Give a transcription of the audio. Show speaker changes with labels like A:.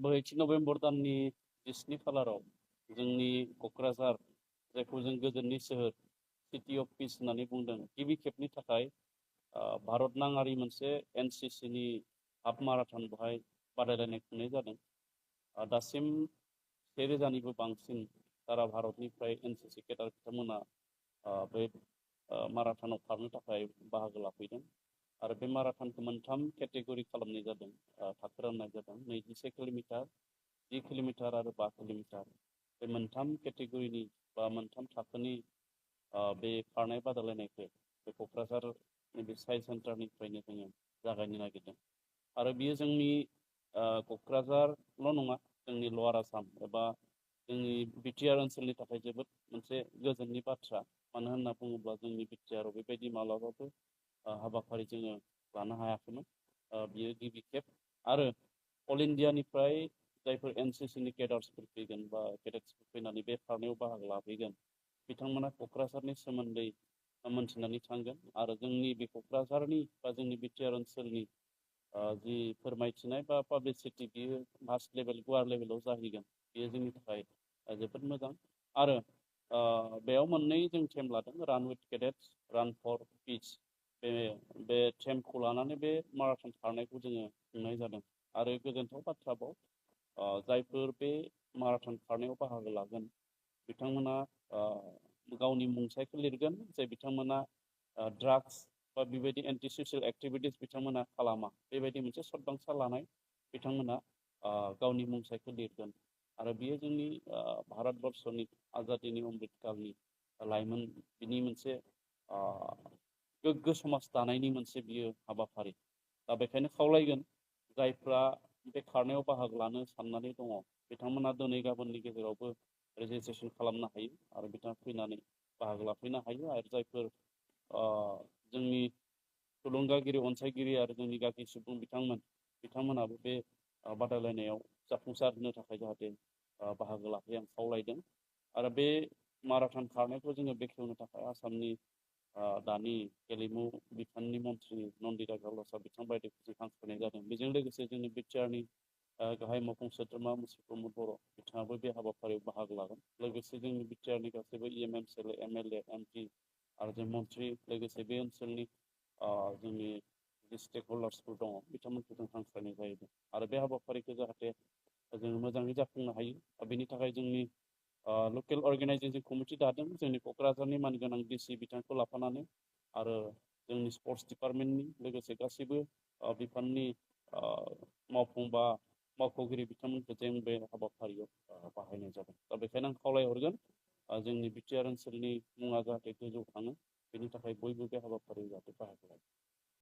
A: बोहैथि November दाननि 17 खालाराव जोंनि क'क्राझार जायखौ जों गोजोननि सोहोर सिटि अफ पिस होननानै बुंदों गिबि खेबनि थाखाय भारत नाङारि मोनसे एनसिसिनि हाफ माराथन बेवहाय बादायलायनाय खुंनाय जादों। दासिम 1000निबो बांसिन सारा भारतनिफ्राय एनसिसि केडार बिथांमोना बे माराथनाव खारनो थाखाय बाहागो लाफैदों आरो बे माराथनखौ मोनथाम केटेगरि खालामनाय जादों, थाखो राननाय जादों। 22 किल'मिटार, 10 किल'मिटार आरो 5 किल'मिटार। बे मोनथाम केटेगरिनि बा मोनथाम थाखोनि बे खारनाय बादायलायनायखौ बे क'क्राझार नैबे साइन्स सेन्टारनिफ्रायनो जोङो जागायनो नागिरदों आरो बियो जोंनि क'क्राझारल' नङा, जोंनि लवार आसाम एबा जोंनि बिटिआर ओनसोलनि थाखाय जोबोद मोनसे गोजोननि बाथ्रा। मानो होनना बुङोब्ला जोंनि बिटिआराव बेबायदि मालाबाबो हाबाफारि जोङो लानो हायाखैमोन। बियो गिबि खेब आरो अल इन्डियानिफ्राय जायफोर एनसिसिनि केडार्सफोर फैगोन बा केडेट्सफोर फैनानै बे खारनायाव बाहागो लाफैगोन बिथांमोना क'क्राझारनि सोमोन्दै मोनथिनानै थांगोन आरो जोंनि बे क'क्राझारनि बा जोंनि बिटिआर ओनसोलनि जि फोरमायथिनाय बा पाब्लिसिटि बियो मास लेभेल गुवार लेभेलाव जाहैगोन। बेयो जोंनि थाखाय जोबोद मोजां आरो बेयाव मोननै जों थेम लादों, रान उइथ केडेट्स, रान फर पिस। बे थेमखौ लानानै बे माराथन खारनायखौ जोङो खुंनाय जादों आरो गोजोनथाव बाथ्राबाव जायफोर बे माराथन खारनायाव बाहागो लागोन बिथांमोना गावनि मुंसाइखौ लिरगोन जे बिथांमोना ड्राग्स बा बेबायदि एन्टि ससियेल एक्टिभिटिस बिथांमोना खालामा, बेबायदि मोनसे सदबांसा लानाय बिथांमोना गावनि मुंसाइखौ लिरगोन आरो बियो जोंनि भारतबर्षनि आजादिनि अमृतकालनि लाइमोन बिनि मोनसे गोग्गो समाज दानायनि मोनसे बियो हाबाफारि। दा बेखायनो खावलायगोन जायफ्रा बे खारनायाव बाहागो लानो साननानै दङ बिथांमोना दिनै गाबोननि गेजेरावबो रेजिस्ट्रेसन खालामनो हायो आरो बिथाङा फैनानै बाहागो लाफैनो हायो आरो जायफोर जोंनि थुलुंगागिरि, अनसायगिरि आरो जोंनि गागि सुबुं बिथांमोनाबो बे बादायलायनायाव जाफुंसार होनो थाखाय जाहाथे बाहागो लाफैयो आं खावलायदों आरो बे माराथन खारनायखौ जोङो बेखेवनो थाखाय आसामनि दानि गेलेमु बिफाननि मन्थ्रि नन्दिता ग्रावलासा बिथां बायदिखौ जों हांख्रायनाय जादों। बेजों लोगोसे जोंनि बिटिआरनि गाहाय मावफुं सोद्रोमा मुसुर प्रमद बर' बिथाङाबो बे हाबाफारियाव बाहागो लागोन। लोगोसे जोंनि बिटिआरनि गासैबो एमएलए, एमएलए, एमपि आरो जों मन्थ्रि लोगोसे बे ओनसोलनि जोंनि जि स्टेक हल्डार्सफोर दङ बिथांमोनखौ जों हांख्रायनाय जाहैदों आरो बे हाबाफारिखौ जाहाथे जों मोजाङै जाफुंनो हायो बेनि थाखाय जोंनि लकेल अर्गेनाइजेसन कमिटि दादों, जोंनि क'क्राझारनि मानगोनां डिसि बिथांखौ लाफानानै आरो जोंनि स्पर्ट्स डिपार्टमेन्टनि लोगोसे गासैबो बिफाननि मावफुं बा मावख'गिरि बिथांमोनखौ जों बे हाबाफारियाव बाहायनाय जादों। दा बेखायनो आं खावलायहरगोन जोंनि बिटिआर ओनसोलनि मुङा जाहाथे गोजौ थाङो बेनि थाखाय बयबो बे हाबाफारियाव जाहाथे बाहागो लायो।